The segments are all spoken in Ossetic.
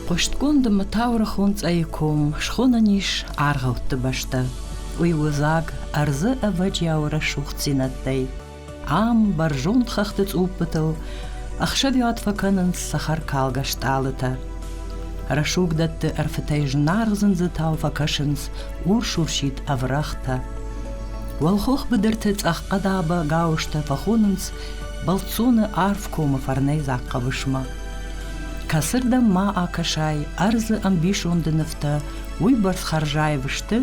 Хъуыстгонд ӕмӕ таурӕгъон Цъӕйы ком схонӕн ис аргъӕутты бӕстӕ. Уый у дзаг ӕрдзы ӕвӕджиауы рӕсугъддзинӕдтӕй. Ам, бӕрзонд хӕхты цъуппытыл, ӕхсӕвиуат фӕкӕнынц цӕхӕркалгӕ стъалытӕ. Рӕсуг дӕтты ӕрфытӕй зынаргъ дзындзытау фӕкӕсынц урс-урсид ӕврӕгътӕ. Уӕлхох быдырты цъӕх хъӕдабӕ гауызтӕ фӕхонынц бӕлццоны арф комы фӕрнӕйдзаг хъӕбысмӕ. Кӕцырдӕм ма акӕсай, ӕрдзы ӕмбисонды нывтӕ уыйбӕрц хӕрзаив сты,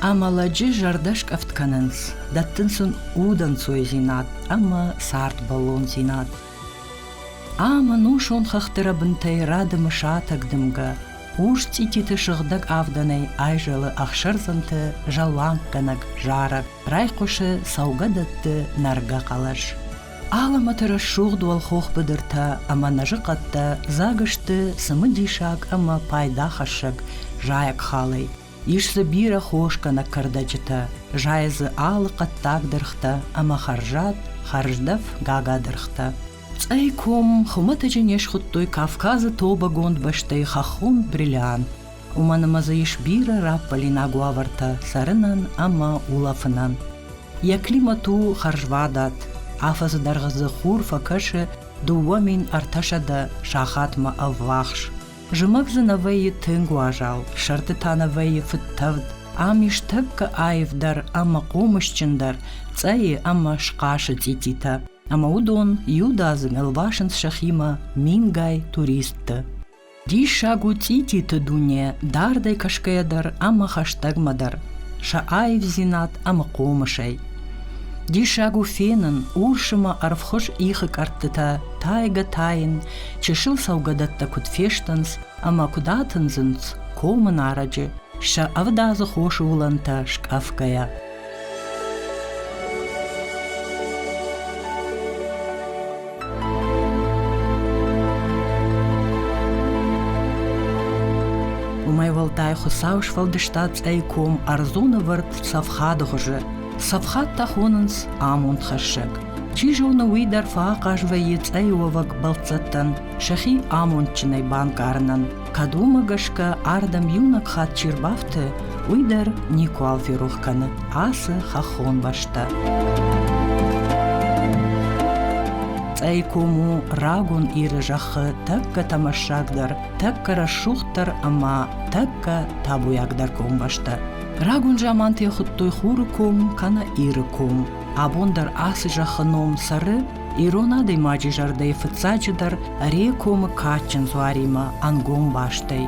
ӕмӕ лӕджы зӕрдӕскъӕфт кӕнынц, дӕттынц ын удӕнцойдзинад ӕмӕ цардбӕллондзинад. Ам ӕнусон хӕхты рӕбынтӕй радымы сатӕг дымгӕ, урс цъититы сыгъдӕг авдӕнӕй айзӕлы ӕхсӕрдзӕнты зӕлланггӕнӕг зарӕг, райхъуысы цӕугӕдӕтты нӕргӕ хъӕлӕс. Алӕмӕты рӕсугъд уӕлхох быдыртӕ ӕмӕ нӕзыхъӕдтӕ дзаг сты цымыдисаг ӕмӕ пайдахӕссӕг зайӕгхалӕй. Ис дзы бирӕ хосгӕнӕг кӕрдӕджытӕ, зайы дзы алы хъӕддаг дыргътӕ ӕмӕ хӕрзад, хӕрздӕф гагадыргътӕ. Цъӕй ком хуымӕтӕджы не схуыдтой Кавказы тобӕгонд бӕстӕйы хӕххон бриллиант, уымӕн ӕмӕ дзы ис бирӕ раппӕлинаг уавӕртӕ цӕрынӕн ӕмӕ улӕфынӕн. Йӕ климат у хӕрзвадат, афӕдзы дӕргъы дзы хур фӕкӕсы 2300 сахатмӕ ӕввахс. Зымӕг дзы нӕ вӕййы тынг уазал, сӕрды та нӕ вӕййы фыдтӕвд. Ам ис тӕккӕ аивдӕр ӕмӕ хъомысджындӕр цъӕйы ӕмӕ схъасы цъититӕ, ӕмӕ уыдон иудадзыг ӕлвасынц сӕхимӕ мингай туристты. Диссаг у цъититы дуне дардӕй кӕсгӕйӕ дӕр ӕмӕ хӕстӕгмӕ дӕр, сӕ аивдзинад ӕмӕ хъомысӕй. Диссаг у фенын, урс ӕмӕ ӕрвхуыз ихы къӕрттытӕ тайгӕ-тайын чысыл цӕугӕдӕттӕ куыд фестынц ӕмӕ куыд атындзынц комы нарӕджы, сӕ ӕвдадзы хосы уылӕнтӕ скъӕфгӕйӕ. Уымӕй уӕлдай Хуыцау сфӕлдыста Цъӕйы ком ӕрдзон ӕвӕрд цӕфхады хуызы. Цӕфхад та хонынц амондхӕссӕг. Чи зоны, уый дӕр фӕахъаз вӕййы Цъӕйы уӕвӕг бӕлццӕттӕн сӕхи амондджынӕй банкъарынӕн. Кӕд уымӕ гӕсгӕ ардӕм иунӕг хатт чи рбафты, уый дӕр никуал ферох кӕны ацы хӕххон бӕстӕ. Цъӕйы ком у рагон Иры зӕххы тӕккӕ тӕмӕссагдӕр, тӕккӕ рӕсугъддӕр ӕмӕ тӕккӕ табуйагдӕр комбӕстӕ. Рагон заманты йӕ хуыдтой Хуры ком кӕнӕ Иры ком. Абон дӕр ацы зӕххы ном цӕры ирон адӕймаджы зӕрдӕйы фыццаджыдӕр Рекомы кадджын дзуаримӕ ӕнгом бастӕй.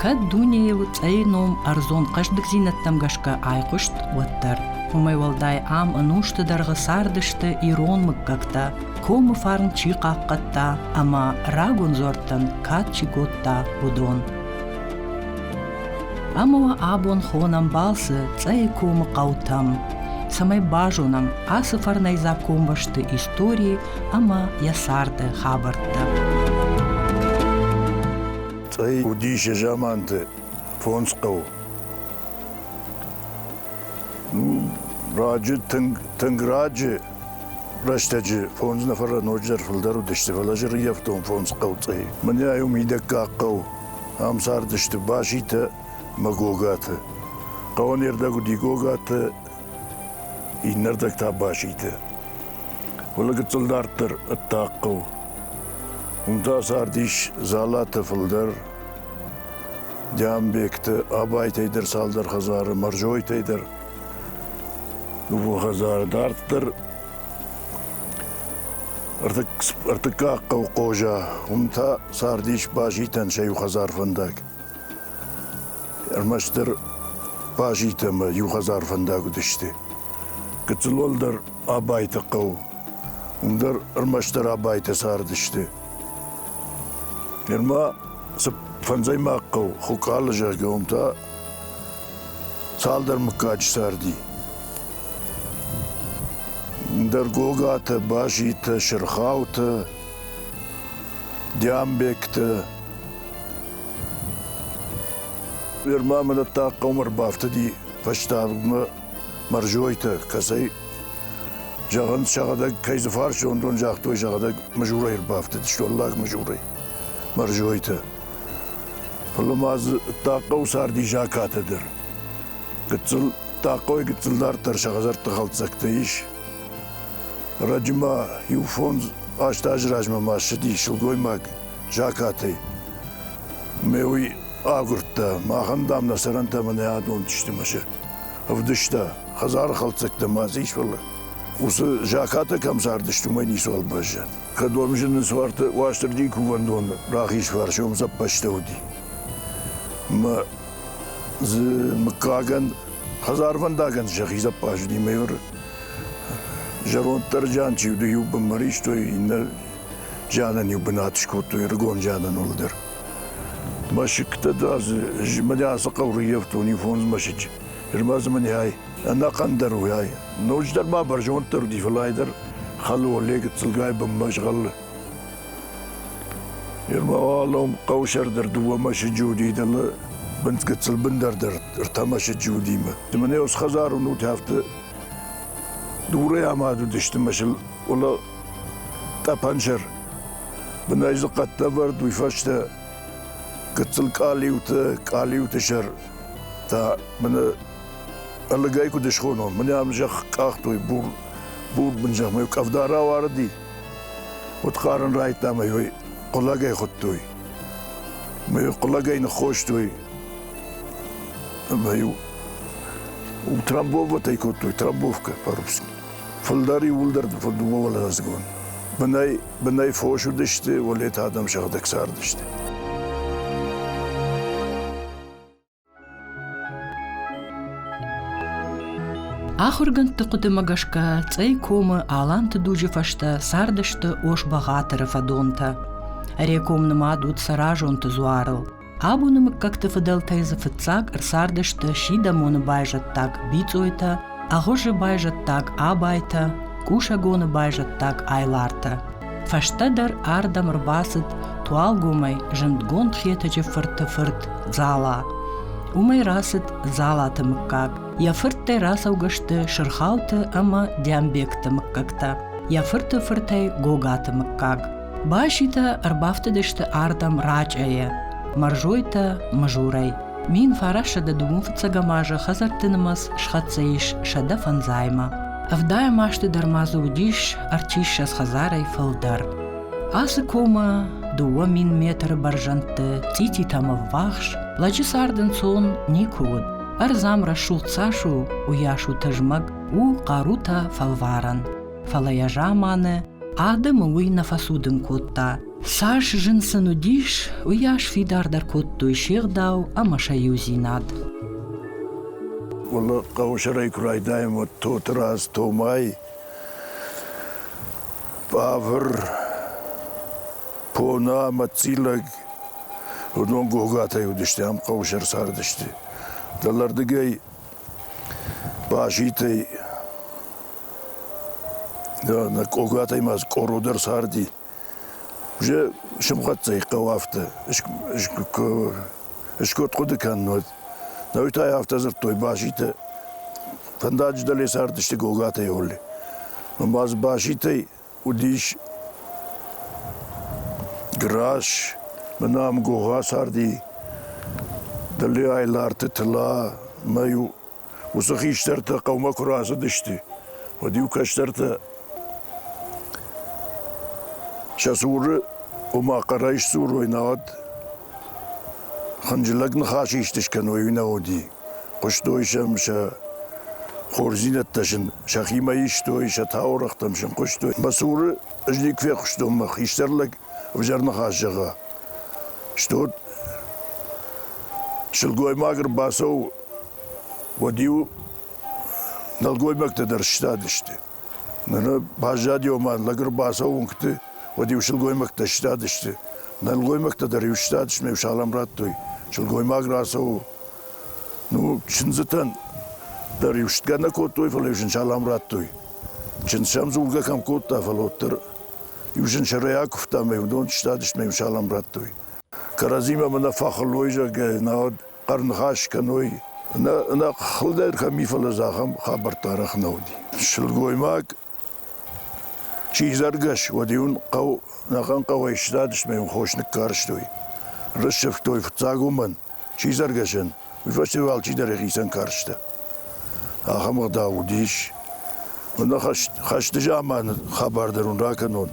Кӕд дунейыл Цъӕйы ном ӕрдзон хъӕздыгдзинӕдтӕм гӕсгӕ айхъуыст, уӕддӕр. Уымӕй уӕлдай ам ӕнусты дӕргъы цардысты ирон мыггӕгтӕ, комы фарн чи хъахъхъӕдта ӕмӕ рагон дзуӕрттӕн кад чи кодта, уыдон. Ӕмӕ уӕ абон хонӕм балцы Цъӕйы комы хъӕутӕм, цӕмӕй базонӕм ацы фӕрнӕйдзаг комбӕсты истори ӕмӕ йӕ царды хабӕрттӕ. Цъӕй уыдис йӕ заманты фондз хъӕуы. Раджы, тынг, тынг раджы рӕстӕджы фондз нӕ ноджыдӕр фылдӕр уыдысты, фӕлӕ ӕз ӕрыййӕфтон фондз хъӕу Цъӕйы. Мӕнӕ иу мидӕггаг хъӕу Ам цардысты Баситӕ мӕ Гогаты. Хъӕуӕн йе рдӕг уыди Гогаты, иннӕрдӕг та Баситы. Фӕлӕ гыццыл дарддӕр ӕддаг хъӕу. Уым та цардис Дзалаты фылдӕр, Диамбегты, Абайтӕй дӕр цалдӕр хӕдзары, Мӕрзойтӕй дӕр дыууӕ хӕдзары. Дарддӕр Ӕртыккаг хъӕу Къоза, уым та цардис Базитӕн сӕ иу хӕдзарвӕндаг. Ӕрмӕстдӕр Базитӕ ӕмӕ иу хӕдзарвӕндаг уыдысты. Гыццыл уӕлдӕр Абайты хъӕу, уым дӕр ӕрмӕстдӕр Абайтӕ цардысты. Нырма фӕндзӕймаг хъӕу Хуыкъалы, зӕгъгӕ, уым та цалдӕр мыггаджы царди. Ӕндӕр Гогатӕ, Базитӕ, Сырхаутӕ, Диамбегтӕ. Нырма мӕнӕттаг хъӕумӕ ӕрбафтыди фӕстагмӕ Мӕрзойтӕ, кӕцӕй зӕгъынц, сӕхӕдӕг кӕй дзы фарстон, уыдон загътой, сӕхӕдӕг Мызурӕй ӕрбафтыдысты, уӕллаг Мызурӕй Мӕрзойтӕ. Фӕлӕ ма дзы хъӕу царди Закатӕ дӕр. Гыццыл Тахъой гыццыл дарддӕр сӕ хӕдзӕртты хӕлддзӕгтӕ ис. Раджы ма иу 5-8 азы размӕ ма ссыди сылгоймаг Закатӕй. Мӕ уый агуырдта, махӕн, дам, нӕ цӕрӕнтӕ мӕнӕ адон сты мӕ сӕ ӕвдыста. Хӕдзары хӕлддзӕгтӕ ма дзы ис, фӕлӕ уыцы Закатӕ кӕм цардысты, уымӕй ницыуал баззад. Кӕд уӕм зынынц Уастырджийы кувӕндон рахиз фарс, уым дзӕппӕзтӕ уыди. Мӕ дзы мыггагӕн, хӕдзарвӕндагӕн сӕхи дзӕппаз уыди майор. Зӕронддӕр зиан чи уыди, иу бынмӕ ристой, иннӕ зианӕн иу бынат скодтой, ӕрыгон зианӕн уӕлдӕр. Мӕсыгтӕ дӕр дзы, мӕнӕ ацы хъӕуы рыййӕфтон иу фондз мӕсыджы. Нырма дзы мӕнӕй ӕнӕхъӕн дӕр уый. Ноджыдӕр ма бӕрзонддӕр уыди, фӕлӕ ай дӕр хӕлы оле гыццылгай бынмӕ згъӕлы. Ермолом хъӕусӕр дӕр дыууӕ мӕсыджы уыди, дӕлӕ гыццыл бындӕр дӕр ӕртӕ мӕсыджы уыди. Мӕнӕ ус хӕдзар уынут, афтӕ дурӕй амад уыдысты мӕсыл, уӕлӕ тъӕпӕнсӕр. Бынӕй дзы хъӕдтӕ ӕвӕрд, уый фӕстӕ гыццыл къалиутӕ, къалиуты сӕр та мӕнӕ ӕлыгӕй куыд схонон, мӕнӕ ам зӕхх къахтой бур, бур бын зӕхмӕ къӕвда рауарыди, уӕд хъарын райдта ӕмӕ йӕ хъуылӕгӕй хуыдтой. Мӕ йӕ хъуылӕгӕй ныххостой ӕмӕ-иу трамбоватӕй кодтой, трамбовкӕ по-русски. Фылдӕр иууылдӕр дыууӕуӕладзыгон. Бынӕй, бынӕй фос уыдысты, уӕле та адӕм сыгъдӕг цардысты. Ахуыргӕндты хъуыдымӕ гӕсгӕ Цъӕй комы Аланты дуджы фӕстӕ цардысты Ос-Бӕгъатыры фӕдонтӕ. Реком нымад уыд Цӕразонты дзуарыл. Абоны мыггӕгты фыдӕлтӕй дзы фыццаг ӕрцардысты Сидӕмоны байзӕддаг Бицъойтӕ, Ӕгъуызы байзӕддаг Абайтӕ, Кусӕгоны байзӕддаг Айлартӕ. Фӕстӕдӕр ардӕм ӕрбацыд Туалгомӕй зындгонд Хетӕджы фырты фырт Дзала. Уымӕй рацыд Дзалаты мыггаг. Йӕ фырттӕй рацӕугӕ сты Сырхауты ӕмӕ Диамбегты мыггӕгтӕ, йӕ фырты фыртӕй Гогаты мыггаг. Баситӕ ӕрбафтыдысты ардӕм Рачъайӕ, Мӕрзойтӕ Мызурӕй. 1905 фыццӕгӕм азы хӕдзӕртты нымӕц схӕццӕ ис 105-мӕ. Ӕвдайӕм азты дӕр ма дзы уыдис ӕртиссӕдз хӕдзарӕй фылдӕр. Ацы комы 2000 метры бӕрзӕндты цъититӕм ӕввахс лӕджы цард ӕнцон никуы уыд. Ӕрдз ам рӕсугъд цас у, уыйас у тызмӕг, у хъарутӕ фӕлварӕн. Фӕлӕ йӕ заманы адӕмы уый нӕ фӕцудын кодта. Цас зын сын уыдис, уыйас фидардӕр кодтой се гъдау ӕмӕ сӕ иудзинад. Уӕлӕ хъӕусӕрӕй куы райдайӕм, уӕд Тотырадз Томай, Пъавыр, Пона ӕмӕ Цилӕг, уыдон Гогатӕй уыдысты, ам хъӕусӕр цардысты. Дӕлӕрдыгӕй Баситӕй нӕ Къогатӕй ма Къоро дӕр царди. Уже сымхӕццӕ хъӕу афтӕ скод хъуыды кӕнын уӕд. Науи та афтӕ дзырдтой Баситӕ. Фӕндаджы дӕле цардысты Гогатӕй Олли. Ӕмӕ дзы Баситӕй уыдис Грас, мӕнӕ ам Гога царди, дӕле Айларты Тыла, мӕ-иу Уыцы хистӕртӕ хъӕумӕ куы рацыдысты, уӕд-иу кӕстӕртӕ сӕ цуры, ома хъӕрӕй сдзурой, науӕд хынджылӕг ныхас исты скӕной, уый нӕ уыди. Хъуыстой сӕм сӕ хорздзинӕдтӕ сын сӕхимӕ истой, сӕ таурӕгътӕм сын хъуыстой. Мӕ цуры ӕз никуы фехъуыстон мӕ хистӕр лӕг ӕвзӕр ныхас зӕгъа. Стут сылгоймаг ӕрбацӕуы уӕд-иу нӕлгоймӕгтӕ дӕр сыстадысты. Ныр баззади, ома лӕг ӕрбацӕуы уынгты, уӕд-иу сылгоймӕгтӕ сыстадысты. Нӕлгоймӕгтӕ дӕр-иу сыстадысты ӕмӕ-иу салам радтой. Сылгоймаг рацӕуы, ну, чындзытӕн дӕр-иу стгӕ нӕ кодтой, фӕлӕ-иу сын салам радтой. Чындз сӕм дзургӕ кӕм кодта, фӕлӕ уӕддӕр иу сын сӕрӕй акуывта ӕмӕ-иу уыдон сыстадысты ӕмӕ-иу салам радтой. Кӕрӕдзимӕ мӕ нӕ фӕхылой, зӕгъгӕ, науӕд хъӕрныхас кӕной. Нӕ хылдӕр кӕм и, фӕлӕ дзы ахӕм хабӕрттӕ арӕх нӕ уыди. Сылгоймаг сидзӕргӕс, уӕд-иу ын хъӕу, ӕнӕхъӕн хъӕуӕй сыстадысты ӕмӕ-иу хос ныккарстой. Рыссывтой фыццаг уымӕн, сидзӕргӕсӕн, уый фӕстӕ алчидӕр йӕхицӕн карста. Ахӕм ӕгъдау уыдис. Мӕнӕ хӕсты заманы хабар дӕр уын ракӕнон.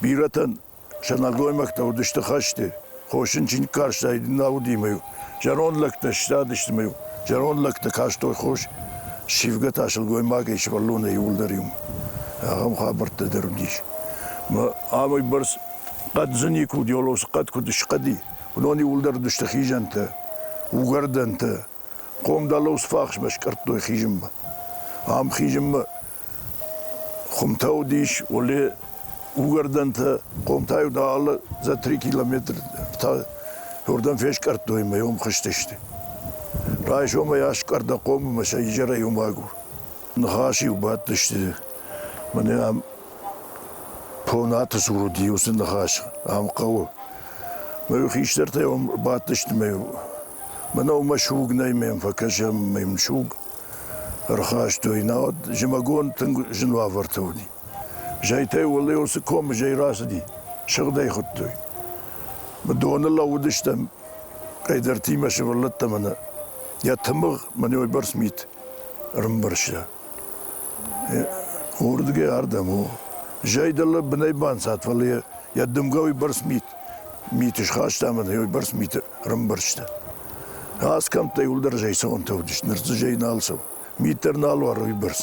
Бирӕтӕн сӕ нӕлгоймӕгтӕ уыдысты хӕсты, хос ын чи ныккарстаид, нӕ уыди мӕ-иу. Зӕронд лӕгтӕ сыстадысты мӕ-иу. Зӕронд лӕгтӕ кастой хос, ссивгӕ та сылгоймагӕй сывӕллонӕй иууылдӕр иумӕ. Ахӕм хабӕрттӕ дӕр уыдис. Мӕ ам уыйбӕрц хъӕд дзы никуы уыди, Олосы хъӕд куыд схъӕди, уыдон иууылдӕр уыдысты хизӕнтӕ, угӕрдӕнтӕ. Хъомдӕлос фахсмӕ скъӕрдтой хизынмӕ. Ам хизынмӕ хуымтӕ уыдис, уӕле угӕрдӕнтӕ, хъомтӕ-иу алы за три километр уырдӕм фескъӕрдтой ӕмӕ уым хызтысты. Райсомӕй аскъӕрда хъом ӕмӕ сӕ изӕрӕй уым агур. Ныхас-иу бадтысты, мӕнӕ ам Понаты цур уыди уыцы ныхас, ам хъӕуы. Мӕ-иу хистӕртӕ уым бадтысты мӕ-иу мӕнӕ уымӕ суг нӕй, мӕм фӕкӕсӕм, мӕм суг ӕрхастой. Науӕд зымӕгон тынг зын уавӕрты уыди. Зӕйтӕй уӕле уыцы комы зӕй рацыди, сыгъдӕй хуыдтой. Доны лӕууыдыстӕм кӕйдӕртимӕ сывӕллӕттӕ мӕнӕ йӕ тымыгъ мӕнӕ уыйбӕрц мит ӕрӕмбӕрзта. Уырдыгӕй ардӕм у. Зӕй дӕлӕ бынӕй банцад, фӕлӕ йӕ дымгӕ уыйбӕрц мит мит схаста ӕмӕ уыйбӕрц мит ӕрӕмбӕрзта. Ацы кӕмттӕ иуылдӕр зӕй цӕуынтӕ уыдысты, ныр дзы зӕй нал цӕуы. Мит дӕр нал уары уыйбӕрц.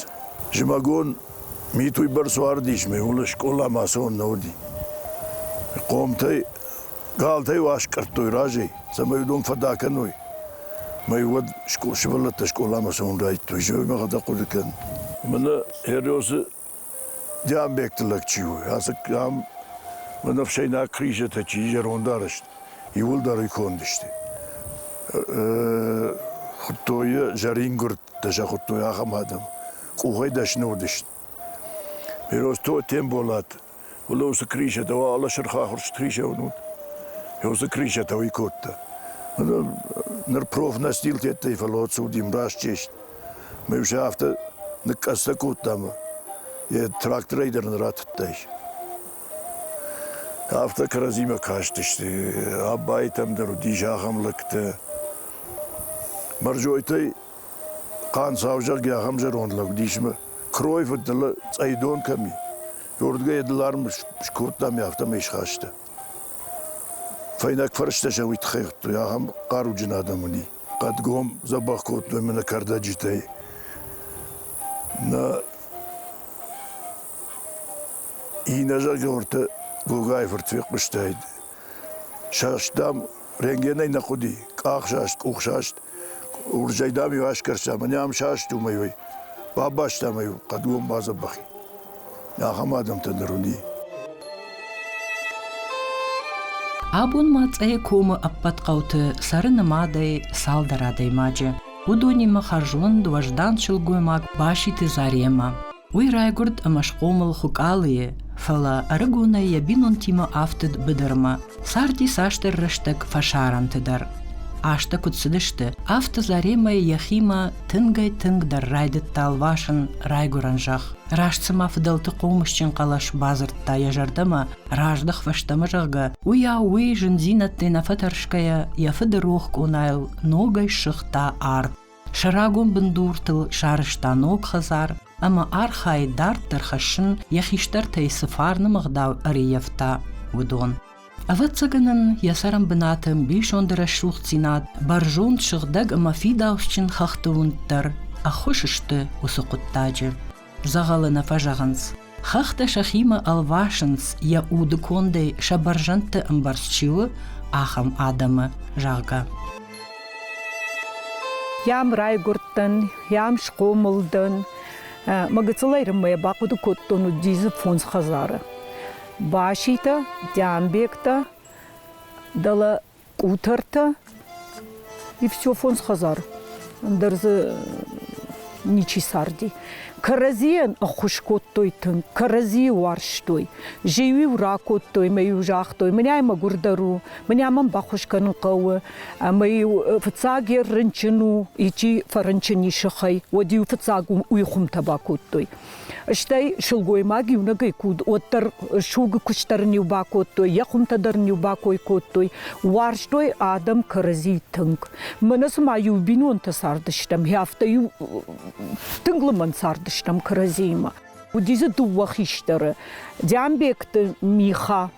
Зымӕгон мит уыйбӕрц уардис, мӕ уылы скъоламӕ ацӕуын нӕ уыди. Хъомтӕй галтӕй аскъӕрдтой разӕй, цӕмӕй уыдон фӕда кӕной. Мӕ уӕд сывӕллӕттӕ скъоламӕ цӕуын райдыдтой, зӕгъгӕ, мӕхӕдӕг хъуыды кӕн. Мӕнӕ Хериосы Диамбегты лӕг чи у, ацы ам мӕнӕ ӕфсӕйнаг кризӕтӕ чи зӕронд арӕзт, иууылдӕр уый конд сты. Хуыдтой зӕрингуырдтӕ сӕ хуыдтой ахӕм адӕм. Къухӕй дӕсны уыдысты. Берозты Темболат Уыдон уыцы кризӕтӕ, алы сырхахуырст кризӕ уынут. Уыцы кризӕтӕ уый кодта. Ныр профнастилтеттӕй фӕлӕ уыди раст честь. Мӕ сӕ афтӕ ныкъкъӕдзтӕ кодта ӕмӕ йӕ тракторӕй дӕр нӕ ратыдтаис. Афтӕ кӕрӕдзимӕ кастысты. Абайтӕм дӕр уыдис ахӕм лӕгтӕ. Мӕрзойтӕй Хъанцау, зӕгъгӕ, ахӕм зӕронд лӕг уыдис ӕмӕ крой фыддылы цъӕйдон кӕм и, уырдыгӕй йӕ дӕларм скодта ӕмӕ афтӕмӕй схаста. Фӕйнӕг фӕрстӕ сӕ уый тыххӕй хуыдтой, ахӕм хъаруджын адӕм уыди. Хъӕдгом дзӕбӕх кодтой мӕнӕ кӕрдӕджытӕй. Нӕ иннӕ зӕгъгӕ, уӕртӕ Гогайы фырт фехъуыстаид. Саст, дам, рентгенӕй нӕ хъуыди, къахсаст, къухсаст. Уырзӕй, дам-иу асгӕрста, мӕнӕ ам саст у мӕ-иу бабаста мӕ-иу хъӕдгом бадзӕбӕх и. Ахӕм адӕмтӕ ныр уыди. Абон ма Цъӕйы комы ӕппӕт хъӕуты цӕры нымадӕй цалдӕр адӕймаджы. Уыдонимӕ хӕрзуынд, уӕздан сылгоймаг Баситы Заремӕ. Уый райгуырд ӕмӕ схъомыл Хуыкъалыйы, фӕлӕ ӕрыгонӕй йӕ бинонтимӕ афтыд быдырмӕ, царди цасдӕр рӕстӕг фӕсарӕнты дӕр. Азтӕ куыд цыдысты, афтӕ Заремӕ йӕхимӕ тынгӕй-тынгдӕр райдыдта ӕлвасын райгуырӕн зӕхх. Раст цыма фыдӕлты хъомысджын хъӕлӕс бадзырдта йӕ зӕрдӕмӕ, раздӕх фӕстӕмӕ, зӕгъгӕ, уыйау уый зындзинӕдтӕй нӕ фӕтӕрсгӕйӕ йӕ фыды рох къонайыл ногӕй ссыгъта арт. Сӕ рагон бындуртыл сарӕзта ног хӕдзар ӕмӕ архайы дарддӕр хӕссын, йӕ хистӕртӕй цы фарны ӕгъдау ӕрӕййӕфта, уыдон. Ӕвӕццӕгӕн ын йӕ цӕрӕнбынаты ӕмбисонды рӕсугъддзинад, бӕрзонд, сыгъдӕг ӕмӕ фидауцджын хӕхты уынд дӕр ӕххуыс сты уыцы хъуыддаджы. Дзӕгъӕлы нӕ фӕзӕгъынц. Хӕхтӕ сӕхимӕ ӕлвасынц, йӕ уды кондӕй сӕ бӕрзӕндты ӕмбӕрц чи у, ахӕм адӕмы, зӕгъгӕ. Йӕм райгуырдтӕн, йӕм схъомыл дӕн. Мӕ гыццылӕй рынмӕ бахъуыды кодтон, уыди дзы фондз хӕдзары. Баситӕ, Диамбегтӕ, дӕлӕ къутӕртӕ и все фондз хӕдзар. Ӕндӕр дзы. ничи царди. Кӕрӕдзийӕн ӕххуыс кодтой тынг, кӕрӕдзийы уарзтой. Зиу-иу ракодтой мӕ-иу загътой, мӕнӕй мӕгуырдӕр у, мӕнӕ мӕм баххуыс кӕнын хъӕуы. Ӕмӕ-иу фыццаг йе ррынчын у, ичи фӕрынчын и сыхӕй, уӕд-иу фыццаг уый хуымтӕ бакодтой. Стӕй сылгоймаг иунӕгӕй куыд, уӕддӕр сугы куыст дӕр ын-иу бакодтой, йӕ хуымтӕ дӕр ын-иу бакой кодтой. Уарзтой адӕм кӕрӕдзи тынг. Мӕнӕ цыма иу бинонтӕ цардыстӕм, афтӕ-иу тынг лымӕн цардыстӕм кӕрӕдзиимӕ. Уыди дзы дыууӕ хистӕры. Диамбегты Миха,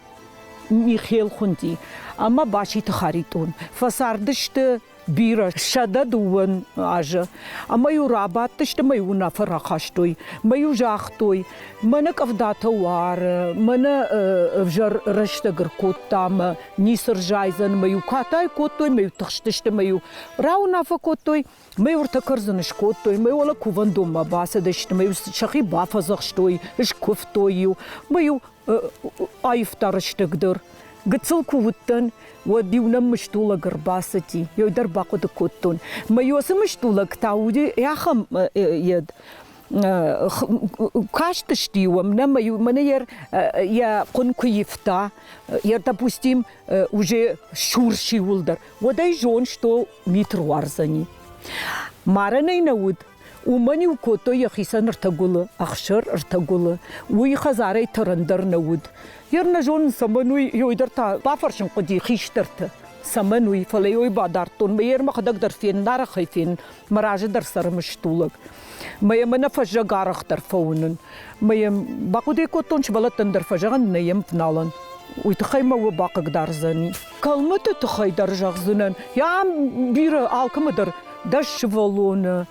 Михел хуынди, ӕмӕ Баситы Харитъон. Фӕцардысты бирӕ, 102 азы. Ӕмӕ-иу рабадтысты ӕмӕ-иу уынаффӕ рахастой. Мӕ-иу загътой, мӕнӕ къӕвдатӕ уары, мӕнӕ ӕвзӕр рӕстӕг ӕркодта мӕ ницы рзайдзӕн, мӕ-иу катай кодтой, мӕ-иу тыхстысты, мӕ-иу рауынаффӕ кодтой, мӕ-иу ӕртӕ кӕрдзыны скодтой, мӕ уӕлӕ кувӕндонмӕ бацыдысты, мӕ-иу сӕхи бафӕдзӕхстой, скуывтой-иу, мӕ-иу аивта рӕстӕг дӕр. Гыццыл куы уыдтӕн, уӕд-иу нӕм мыстулӕг ӕрбацыди, еу дӕр бахъуыды кодтон. Мӕ уыцы мыстулӕг та уыди ахӕм йед. Кастысты-иу ӕм, нӕ мӕнӕ йӕ хъуын куы ивта, йӕ, допустим, уже сурс иууылдӕр, уӕд ӕй зон, что мит руардзӕни. Марӕнӕй нӕ уыд, Уымӕн-иу кодтой йӕхицӕн ӕртӕ гуылы, ӕхсыр ӕртӕ гуылы. Уый хӕдзарӕй тӕрӕн дӕр нӕ уыд. Йе нӕ зонын, цӕмӕн уый, ёй дӕр та бафӕрсын хъуыди хистӕрты. Цӕмӕн уый, фӕлӕ ёй бадардтон, мӕ йе мӕхӕдӕг дӕр фен, нарӕхӕй фен, мӕ разы дӕр цӕры мыстулӕг. Мӕ йӕм ӕнӕ фӕззӕг арӕхдӕр фӕуынын. Мӕ йӕм бахъуыды кодтон, сывӕллӕттӕн дӕр фӕзӕгъын, нӕ йӕм вналын. Уый тыххӕй мӕ уӕ бахъыгдардзӕни. Кӕлмыты тыххӕй дӕр зӕгъдзынӕн. Йӕ бирӕ алкӕмӕ дӕр 10 сывӕллоны,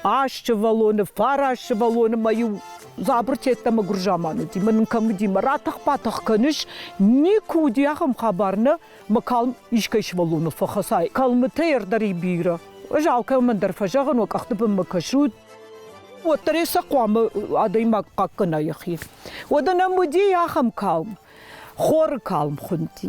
аст сывӕллоны, фараст сывӕллоны мӕ-иу дзабыртӕ мӕгуыр заман уыди, мӕ нын кӕм уыди, мӕ ратӕх-батӕх кӕныс, никуы уыди ахӕм хабар, нӕ, мӕ калм искӕй сывӕллоныл фӕхӕцай. Кӕлмытӕ ӕрдӕр и бирӕ. Ӕз алкӕмӕн дӕр фӕзӕгъын, уӕ къӕхты бынмӕ кӕсут, уӕддӕр ӕй сӕ хъуамӕ адӕймаг хъахъхъӕна йӕхи. Уӕдӕ нӕм уыди ахӕм калм, хоры калм хуынди.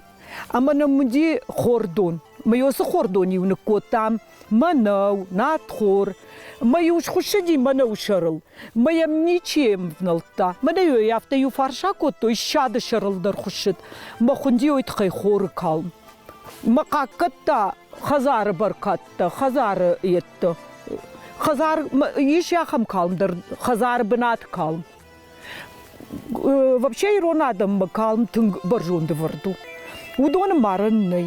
Ӕмӕ нӕм уыди хордон. Мӕ уыцы хордон-иу ныккодтам мӕнӕу, нартхор. Мӕ-иу схуыссыди мӕнӕуы сӕрыл. Мӕ йӕм ничи ӕвнӕлдта. Мӕнӕ-иу ӕй афтӕ иу фарс акодтой, ссады сӕрыл дӕр хуыссыд. Мӕ хуынди уый тыххӕй хоры калм. Мӕ хъахъхъӕдта хӕдзары бӕркӕдтӕ, хӕдзары йедтӕ. Хӕдзар, ис ахӕм калм дӕр, хӕдзары бынат калм. Вообще ирон адӕммӕ калм тынг бӕрзонд ӕвӕрд у. Уыдоны марӕн нӕй.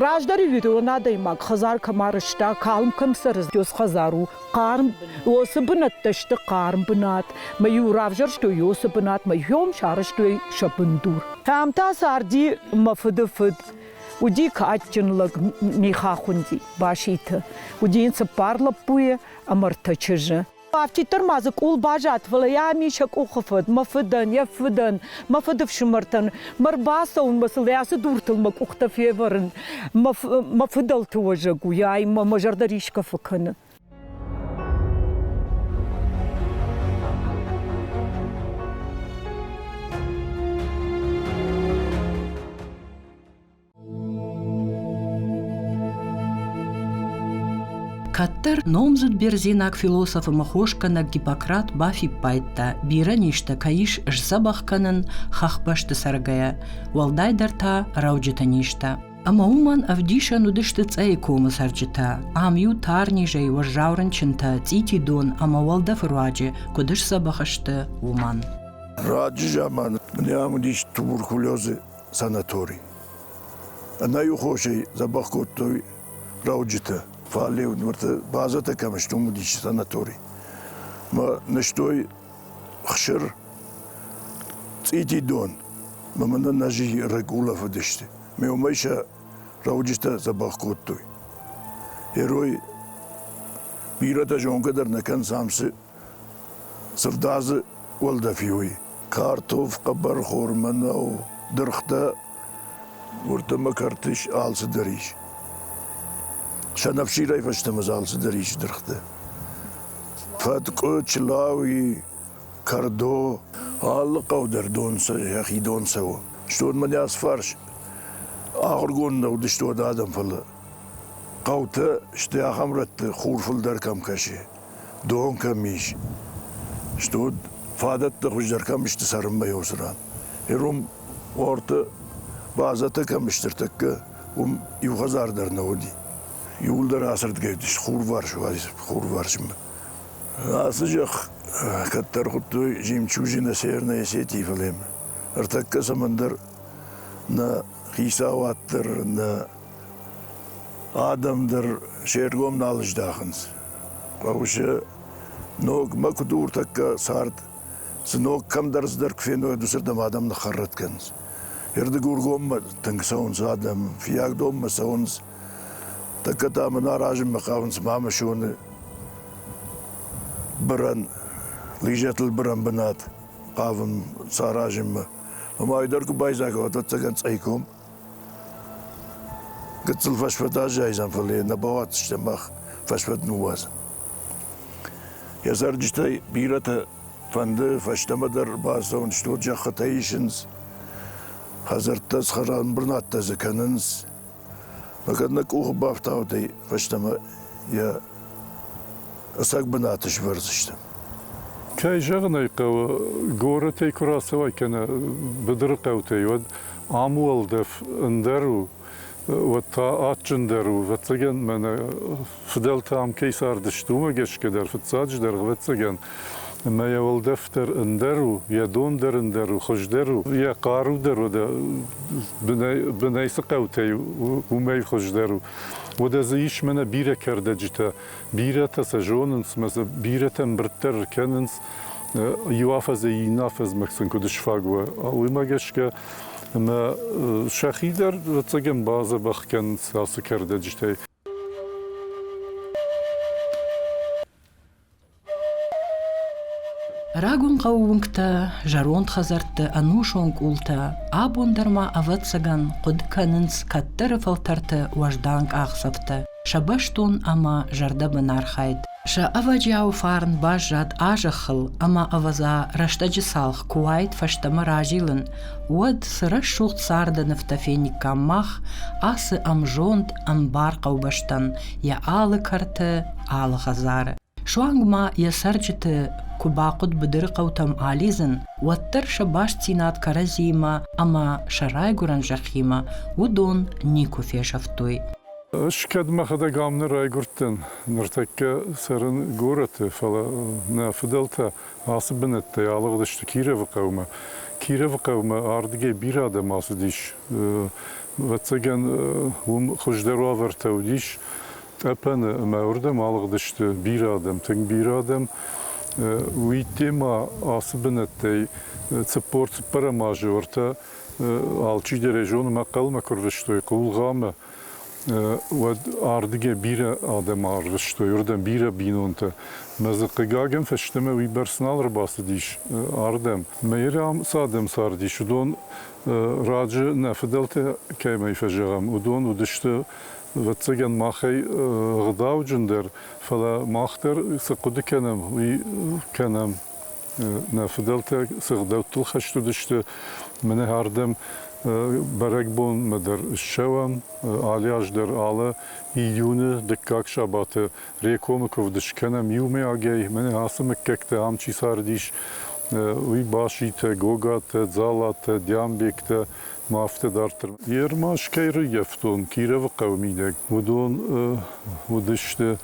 Раздӕр ирон адӕймаг хӕдзар кӕм арӕзта, калм кӕм цӕры, уыцы хӕдзар у хъарм. Уыцы бынӕттӕ сты хъарм бынат. Мӕ-иу равзӕрстой уыцы бынат, мӕ-иу сарӕзтой сӕ бындур. Ам та царди мӕ фыды фыд. Уыди кадджын лӕг Миха хуынди Баситы. Уыди йын цыппар лӕппуйы ӕмӕ ӕртӕ чызджы. Афтиддӕр ма дзы къул баззад, фӕлӕ йӕ ам ис йӕ къухы фыд, мӕ фыдӕн, йӕ фыдӕн, мӕ фыдыфсымӕртӕн. Мӕ рбацӕуынмӕ сыл ацы дуртыл мӕ къухтӕ февӕрын. Мӕ фыдӕлты уӕзӕг у, ай мӕ мӕ зӕрдӕ рисгӕ фӕкӕны. Кӕддӕр номдзыд бердзенаг философ ӕмӕ хосгӕнӕг Гиппократ бафиппайдта, бирӕ низтӕ кӕй ис сдзӕбӕх кӕнын хӕхбӕсты цӕргӕйӕ, уӕлдайдӕр та рӕуджыты низтӕ. Ӕмӕ уымӕн ӕвдисӕн уыдысты Цъӕйы комы цӕрджытӕ. Ам-иу тарнизӕй уӕззау рынчынтӕ цъитидон ӕмӕ уӕлдӕфы руаджы куыд сдзӕбӕх сты, уымӕн. Раджы заманы нӕм уыдис туберкулезы санатори. Ӕнӕиу хосӕй дзӕбӕх кодтой рӕуджытӕ. Фале базӕтӕ кӕм сты, уым уыдис санатори. Мӕ нызтой хсыр, цъитидон, мӕ мӕнӕ нӕзы рыг улӕфыдысты. Ме уымӕй сӕ рӕуджытӕ дзӕбӕх кодтой. Герой бирӕтӕ зонгӕ дӕр нӕ кӕнынц ам цы Сырдадзы уӕлдӕф уый. Картоф, хъӕбӕрхор, мӕнӕу, дыргътӕ, уырдӕмӕ кӕрты алцыдӕр ис. Сӕнӕфсирӕй фӕстӕмӕ дзы алцыдӕр ис дыргътӕ. Фӕткъуы, чылауи, кӕрдо, алы хъӕу дӕр дон йӕхи дон цӕуы. Стон мӕнӕ ацы фарс ахуыргонд нӕ уыдысты уӕд адӕм, фӕлӕ хъӕутӕ сты ахӕм рӕтты, хур фылдӕр кӕм кӕсы. Дон кӕм ис, стут фадӕттӕ хуыздӕр кӕм сты цӕрынмӕ уыцы ран. Ирон орты базӕтӕ кӕм сты ӕртӕккӕ, уым иу хӕдзар дӕр нӕ уыди. Иууылдӕр ацырдыгӕй уыдысты хурварс, хурварсмӕ. Ацы зӕхх кӕддӕр хуыдтой жемчужина Северной Осетии, фӕлӕ ӕртӕккӕ цӕмӕндӕр нӕ хицауад дӕр, нӕ адӕм дӕр се ргом нал здахынц. Хъӕуы сӕ ног мӕкуыдур тӕккӕ цард цы ног кӕмдӕр цыдӕр куы феной, уыцырдӕм адӕм ныххӕррӕтт кӕнынц. Ӕрдыгургоммӕ тынг цӕуынц адӕм, Фыййагдонмӕ цӕуынц. Тӕккӕ та мын аразынмӕ хъавынц Мамысоны бырӕн, лыжӕтыл бырӕн бынат хъавын саразынмӕ. Ӕмӕ ай дӕр куы байдзаг уа, ӕвӕццӕгӕн Цъӕйком гыццыл фӕсфӕд аззайдзӕн, фӕлӕ йӕ нӕ бауадздзыстӕм мах фӕсфӕд ныууадзын. Йӕ цӕрджытӕй бирӕтӕ фӕнды фӕстӕмӕ дӕр бацӕуын, стыр зӕххытӕ исынц, хӕдзӕрттӕ схӕрӕнбынӕттӕ дзы кӕнынц. Ӕмӕ кӕд нӕ къухы бафтаутӕй фӕстӕмӕ йӕ ӕцӕг бынаты сӕвӕрдзыстӕм. Кӕй зӕгъын ӕй хъӕуы, горӕтӕй куы рацӕуай кӕнӕ быдыры хъӕутӕй, уӕд ам уӕлдӕф ӕндӕр у, уӕд та адджындӕр у. Ӕвӕццӕгӕн, мӕнӕ фыдӕлтӕ ам кӕй цардысты, уымӕ гӕсгӕ дӕр, фыццаджыдӕр, ӕвӕццӕгӕн, ӕмӕ йӕ уӕлдӕф дӕр ӕндӕр у, йӕ дон дӕр ӕндӕр у, хуыздӕр у, йӕ хъару дӕр уӕдӕ бынӕй, бынӕй цы хъӕутӕй у, уымӕй хуыздӕр у. Уӕдӕ дзы ис мӕнӕ бирӕ кӕрдӕджытӕ, бирӕтӕ сӕ зонынц, мӕ дзы бирӕтӕ ӕмбырд дӕр кӕнынц, иу афӕдзӕй иннӕ афӕдзмӕ сын куыд сфаг уа, уымӕ гӕсгӕ ӕмӕ сӕхи дӕр, ӕвӕццӕгӕн, бадзӕбӕх кӕнынц ацы кӕрдӕджытӕй. Рагон хъӕуы уынгтӕ, зӕронд хӕдзӕртты ӕнусон къултӕ абон дӕр ма, ӕвӕццӕгӕн, хъуыды кӕнынц кӕддӕры фӕлтӕрты уӕздан къахдзӕфтӕ, сӕ бӕстон ӕмӕ зӕрдӕбын архайд. Сӕ ӕвӕджиауы фарн баззад а зӕххыл ӕмӕ, ӕвӕдза, рӕстӕджы цалх куы уаид фӕстӕмӕ разилын, уӕд цы рӕсугъд царды нывтӕ фениккам мах ацы ӕмзонд, ӕмбар хъӕубӕстӕн йӕ алы кӕрты, алы хӕдзары. Суанг ма йӕ цӕрджыты куы бахъуыд быдыры хъӕутӕм алидзын, уӕддӕр сӕ бастдзинад кӕрӕдзиимӕ ӕмӕ сӕ райгуырӕн зӕххимӕ уыдон никуы фесӕфтой. Ӕз кӕд мӕхӕдӕг ам нӕ райгуырдтӕн, ныртӕккӕ цӕрын горӕты, фӕлӕ нӕ фыдӕлтӕ ацы бынӕттӕй алыгъдысты Кировы хъӕумӕ. Кировы хъӕумӕ ардыгӕй бирӕ адӕм ацыдис. Ӕвӕццӕгӕн, уым хуыздӕр уавӕртӕ уыдис. Тъӕпӕны ӕмӕ уырдӕм алыгъдысты бирӕ адӕм, тынг бирӕ адӕм. Уый ма ацы бынӕттӕй 44 азы уӕртӕ алчидӕр ӕй зоны, мӕхъхъӕлмӕ куы рвыстой Хъулгъамӕ, уӕд ардыгӕй бирӕ адӕм арвыстой, уырдӕм бирӕ бинонтӕ. Мӕ дзы хъыгагӕн фӕстӕмӕ уыйбӕрц нал ӕрбацыдис ардӕм. Мӕ ам цы адӕм цардис, уыдон раджы нӕ фыдӕлтӕ кӕмӕй фӕзӕгъӕм, уыдон уыдысты ӕвӕццӕгӕн, махӕй ӕгъдауджындӕр, фӕлӕ мах дӕр цы хъуыды кӕнӕм, уый кӕнӕм. Нӕ фыдӕлтӕ цы ӕгъдӕуттыл хӕст уыдысты, мӕнӕ ардӕм бӕрӕгбонмӕ дӕр ссӕуӕм. Алы аз дӕр алы июны дыккаг сабаты Рекомы куывд скӕнӕм иумӕйагӕй. Мӕнӕ ацы мыггӕгтӕ ам чи цардис, уый Баситӕ, Гогатӕ, Дзалатӕ, Диамбегтӕ, ма афтӕ дарддӕр. Йе рмӕст кӕй рыййӕфтон Кировы хъӕуы мидӕг, уыдон уыдысты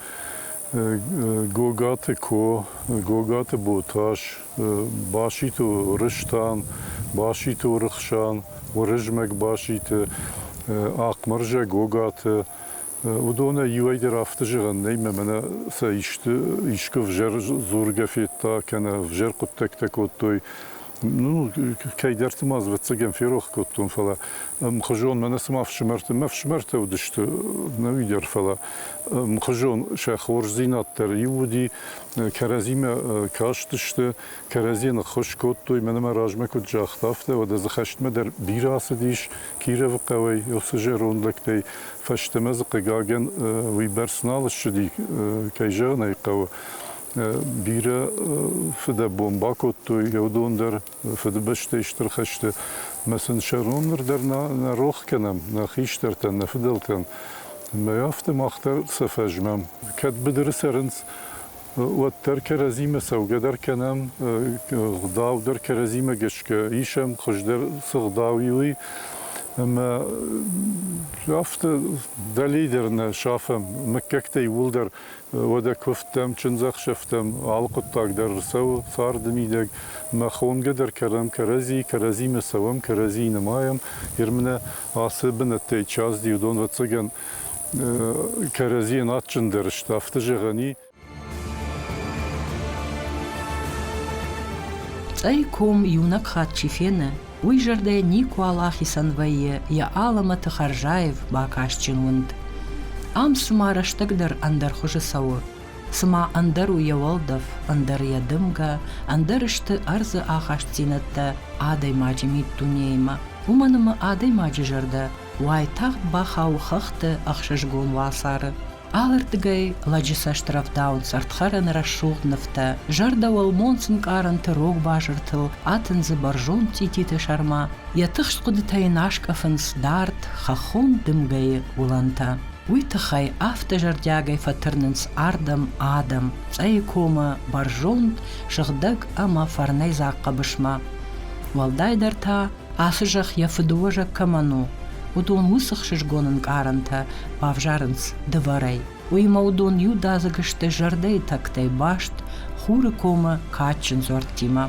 Гогаты Ко, Гогаты Ботас, Баситы Рыстан, Баситы Уырыхсан, Уырызмӕг Баситы, Ахъмырзӕ Гогаты. Уыдонӕй иуӕй дӕр афтӕ зӕгъӕн нӕй, мӕ мӕнӕ сӕ исты искуы ӕвзӕр дзургӕ федта кӕнӕ ӕвзӕр хъуыддӕгтӕ кодтой. Ну, кӕйдӕрты ма ӕвӕццӕгӕн ферох кодтон, фӕлӕ ӕмхуызон мӕнӕ цыма ӕфсымӕртӕ, мӕ ӕфсымӕртӕ уыдысты нӕуи дӕр, фӕлӕ ӕмхуызон сӕ хорздзинад дӕр иу уыди, кӕрӕдзимӕ кастысты, кӕрӕдзийӕн ӕххуыс кодтой. Мӕнӕ мӕ размӕ куыд загъта, афтӕ уӕдӕ дзы хӕстмӕ дӕр бирӕ ацыдис Кировы хъӕуӕй, уыцы зӕронд лӕгтӕй фӕстӕмӕ дзы, хъыгагӕн, уыйбӕрц нал ссыди, кӕй зӕгъын ӕй хъӕуы. Бирӕ фыдӕбон бакодтой уыдон дӕр Фыдыбӕстӕйы Стыр хӕсты. Мӕ сын сӕ рон ныр дӕр нӕ рох кӕнӕм, нӕ хистӕртӕн, нӕ фыдӕлтӕн. Мӕ афтӕ мах дӕр сӕ фӕзмӕм. Кӕд быдыры цӕрынц, Уӕддӕр кӕрӕдзимӕ цӕугӕ дӕр кӕнӕм, гъдау дӕр кӕрӕдзимӕ гӕсгӕ исӕм, хуыздӕр цы гъдау и, уый. Ӕмӕ афтӕ дӕлей дӕр нӕ сафӕм, мыггӕгтӕ иууылдӕр уӕдӕ куывдтӕм, чындзӕхсӕвтӕм алы хъуыддаг дӕр ӕрцӕуы царды мидӕг. Мӕ хонгӕ дӕр кӕнӕм кӕрӕдзи, кӕрӕдзимӕ цӕуӕм, кӕрӕдзийы нымайӕм. Ермынӕ ацы бынӕттӕй чи ацыди, уыдон, ӕвӕццӕгӕн, кӕрӕдзийӕн адджындӕр сты, афтӕ зӕгъӕн и. Цъӕйы ком иунӕг хатт чи фены, уый зӕрдӕ никуал ахицӕн вӕййы йӕ алӕмӕты хӕрзаив бакастджын уынд. Ам цыма рӕстӕг дӕр ӕндӕр хуызы цӕуы, цыма ӕндӕр у йӕ уӕлдӕф, ӕндӕр йӕ дымгӕ, ӕндӕр сты ӕрдзы ахастдзинӕдтӕ адӕймаджы миддунеимӕ, уымӕн ӕмӕ адӕймаджы зӕрдӕ уайтагъд бахауы хӕхты ӕхсызгон уацары. Алырдыгӕй лӕджы цӕст рӕвдауынц ӕрдхӕрӕны рӕсугъд нывтӕ, зӕрдӕ уӕлмонц ӕнкъарӕнты рог базыртыл атындзы бӕрзонд цъититы сӕрмӕ, йӕ тыхст хъуыдытӕ йын аскъӕфынц дард хӕххон дымгӕйы уылӕнтӕ. Уый тыххӕй афтӕ зӕрдиагӕй фӕтырнынц ардӕм адӕм, Цъӕйы комы бӕрзонд, сыгъдӕг ӕмӕ фӕрнӕйдзаг хъӕбысмӕ. Уӕлдайдӕр та ацы зӕхх йӕ фыдыуӕзӕг кӕмӕн у, уыдон уыцы хсызгон ӕнкъарӕнтӕ бавзарынц дывӕрӕй. Уыимӕ уыдон иудадзыг сты зӕрдӕйы тӕгтӕй баст Хуры комы кадджын дзуӕрттимӕ.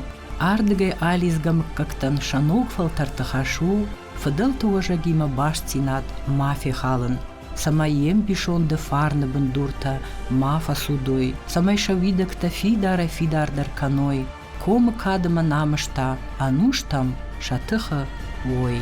Ардыгӕй алидзгӕ мыггӕгтӕн сӕ ног фӕлтӕрты хӕс у фыдӕлты уӕзӕгимӕ бастдзинад ма фехалын, цӕмӕй йе мбисонды фарны бындуртӕ ма фӕцудой, цӕмӕй сӕ уидӕгтӕ фидарӕй-фидардӕр кӕной, комы кад ӕмӕ намыс та ӕнустӕм сӕ тыхы уой.